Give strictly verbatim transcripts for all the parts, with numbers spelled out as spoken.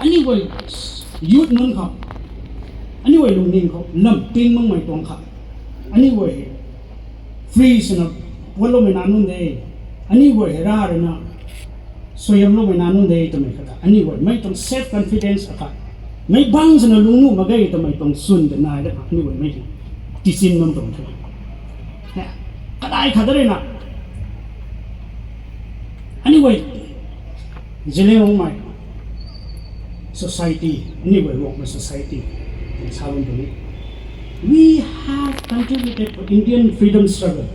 Aniu guay youth nunc khou, aniu guay lungning khou lam ping makmei tuang kha, aniu guay free swna puanloumei na nunc de, aniu guay hei ra ruina suaihiamloumei na nunc de twmei kha ta, aniu guay mei tuang self confidence akhat, meic bangc swna lungc nuh mak ge twmei tuang chwn de nai de kha, aniu guay mei tisin bam tuang the. Kadai khat de ruina, aniu guay Zeliangrongmei society, aniu guay Ruangmei society, sa bam tuang e. We have contributed to Indian freedom struggle.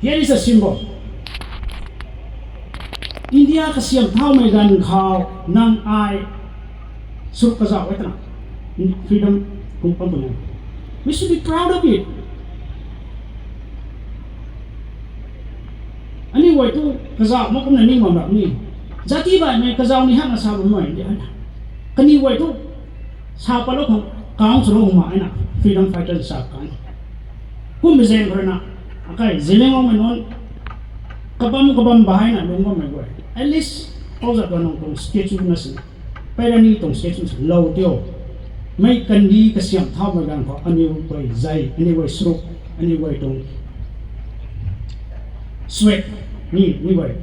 Here is a symbol. India kasiam thaumei ganv khou nang ai sruk kazauh e twna freedom kung pam puni. We should be proud of it. Aniu guay tu kazauh mak kumna ning bam rap ni. Jati baihmei kazauh ni hakna sa bammei. Kaniw guay tu sa patlou khang kang swlou huma na freedom fighter sa kan. Kummei zaeng khou ruina, akai Zeliangrongmei nunc kabam kabam baihna lungc bammei guay, at least Pou Jadonang tuang statue na si, Pairani tuang statue si lou tio. Mei kandih kasiam thaumei ganv khou aniu guay zei, aniu guay sruk, aniu guay tuang sweat, ni, aniu guay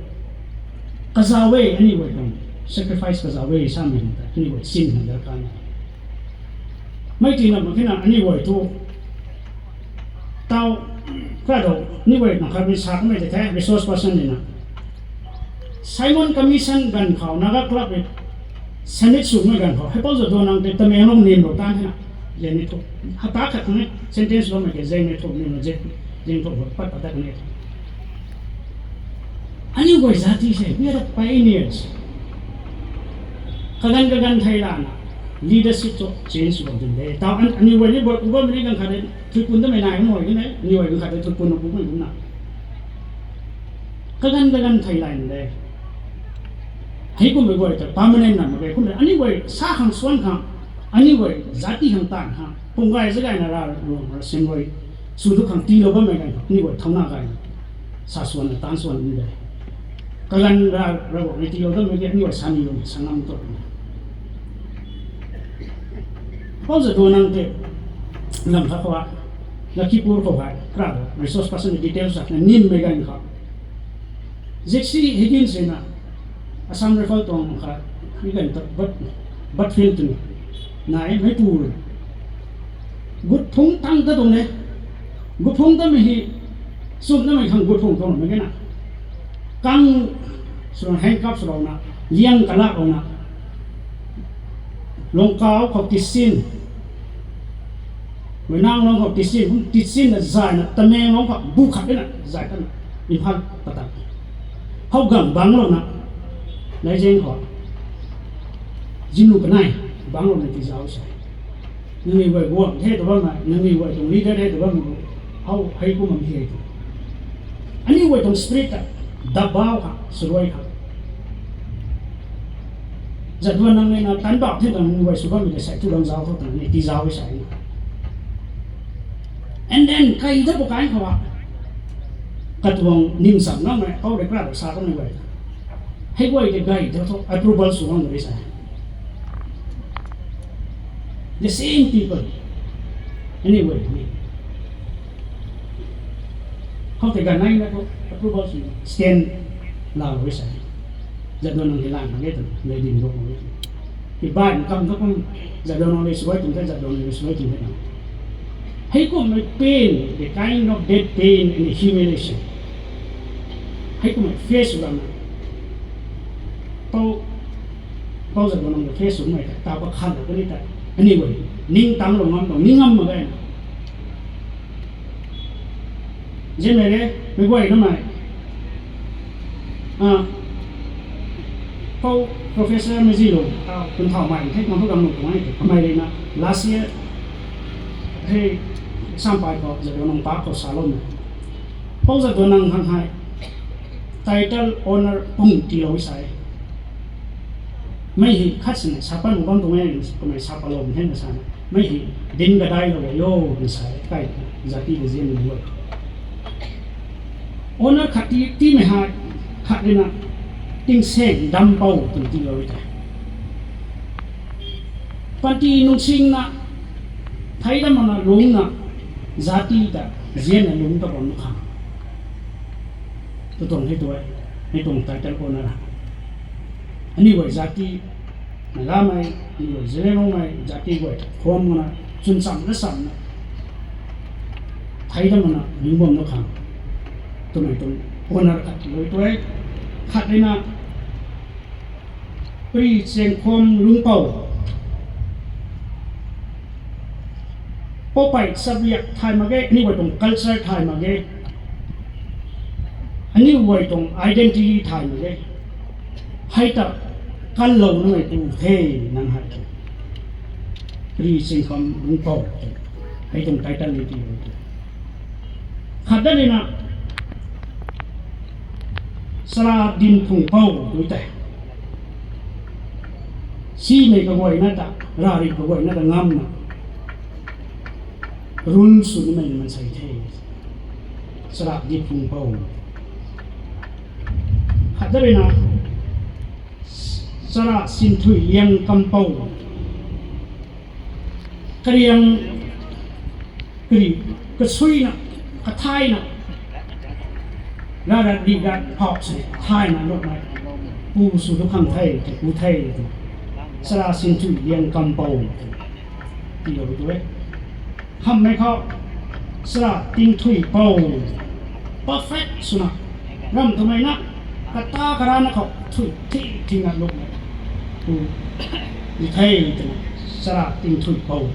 kazauh e, aniu guay tuang sacrifice kazauh e samei ta aniu guay sin hang darkar na. Mei tina mak khe na aniu guay tu tau, kra dou, aniu guay nang khat ni sa kamei tei the, resource person ni na. Simon Commission ganv khou Naga Club e submit swmei ganv khou hei Pou Jadonang tei Tamenglong nimlou tan the na. Zeni thu, hata khat khang e sentence loumei ke zengmei thu nimlou, zeng thu pat pat dat ni. Aniu guay jati se, we are the pioneers. Kaganv kaganv thei lana leadership cho change sw bam tin de. Tau aniu guay ni bot ku bammei ni ganv khat de thuipun tamei nai mo de ne, aniu guay ganv khat de thuipun na pu mei kumna. Kaganv kaganv thei lana de. Hei kummei guay ta permanent na mak ge, kummei aniu guay sa khang swan khang, aniu guay jati khang taanv khang, pum gay za gayna ra ruang ra sim guay, sw du khang tiilou bammei ganv khou aniu guay thauna gayna sa swanna taanv swan ni de. Kaganv ra, Ravguangc ni tiilou dammei ge aniu guay sa ni lung sa ngam tu. Pou Jadonang tei lam khat khou a, Lakhipur khou hei kra dou resource person details sa na nimmei ganv khou, Jesse Higgins na Assam Rifle tuang kha, mi ganv ta Bat, Batfield twni nai meipu gut phung tang ta tuang de. Gut phung tamei hei, chumnamei khang gut phung tuang mei kena, kang swna handcuff swlouna, liang kalaklouna, Longkau khou tisin, Menanglong khou tisin, kum tisinna zayna Tamenglong khou bu khat dena zay kana Imphal pata, howgang bangclouna, Laizang khou zinu kanei bangclouna tiizauc se. Nangniw guay guangc the tw bammei, nangniw guay tuang leader the tw bammei, how hei kum bam the tu. Aniu guay tuang spirit ta, dabau kha, swruai kha. Jadonang na tanbauh the tuang nangniw guay sw bammei ta sei tu bam zauc khou twna ni tiizauc e sa. And then kai ta pw kan khou a, katuang ning sam namei pou rui kra sa kamei guay, hei guay tei gay ta thu approval sw bam de sa. The same people. Anyway, ni, how tei ganv nai na thu approval sw, stand laalou e sa. Jadonang hei lan mak ge twna lei din bok mak ge. Ki baihmei kam thu kum, Jadonang rui swluai tuang the, Jadonang rui swluai tuang the na. Hei kummei pain, the kind of death pain and the humiliation, hei kummei face sw lana, Pou, Pou Jadonang ta face swmei ta, taw kakhanlou kani ta, aniu guay ningtangclou ngam tuang ni ngam mak ge na. Zianmei re, meic guay namei, a, Pou Professor Meizilu, a, kun thaumei the, nang thu gang nuh tuang e, kamei rui na last year hei Sampai khou Jadonang Park khou saloumei, Pou Jadonang khang hei title honour pung tiilou e sa e. Mei hei khat sini sa pat mak bam tuang e, kamei sa patlou bam the na sana, mei hei dinc kadailou e yo na sa e, kai jati ta zianmei e. Honour khat ti, tiimei hei, khat rui na Tingsaeng Dampou twna tiilou e tei. Panty nungsingna, thei dam makna lungcna, zati ta zianna lungc ta bam nu khang, tu tuang hei tu e, hei tuang title honour. Aniu guay zati, Nagamei, aniu guay Zeliangrongmei zati guay ta kham mana, chwn chamv na chamvna, thei dam makna lungc bam nu khang, twmei tuang honour khat lui tu e. Khat rui na, Pri Chengkham Lungpou, poupei chabiak thay mak ge, aniu guay tuang culture thay mak ge, aniu guay tuang identity thay mak ge. Hei ta kanlou namei pu the, nang hei tu. Pri Chengkham Lungpou, hei tuang title ni ti tu. Khat dat rui na, Chara Dinphungpou tu tei, simei kaguayna ta, ravri kaguayna ta ngamna, run sw nimei na mansei the. Chara Dinphungpou. Khat dat rui na, Chara Sinthuiliang Kampou. Kariang, kari, kasuina, kathayna, ravra ri rat phau sw thayna lukmei pu sw tu khang the, ta pu the, tu. Chara Sinthuiliang Kampou, tilou tu e. Hamhmei khou, Chara Tingthuipou, perfect swna, ram twmei na, kata karana khou thui thi thina lukmei pu ni the, twna, Chara Tingthuipou.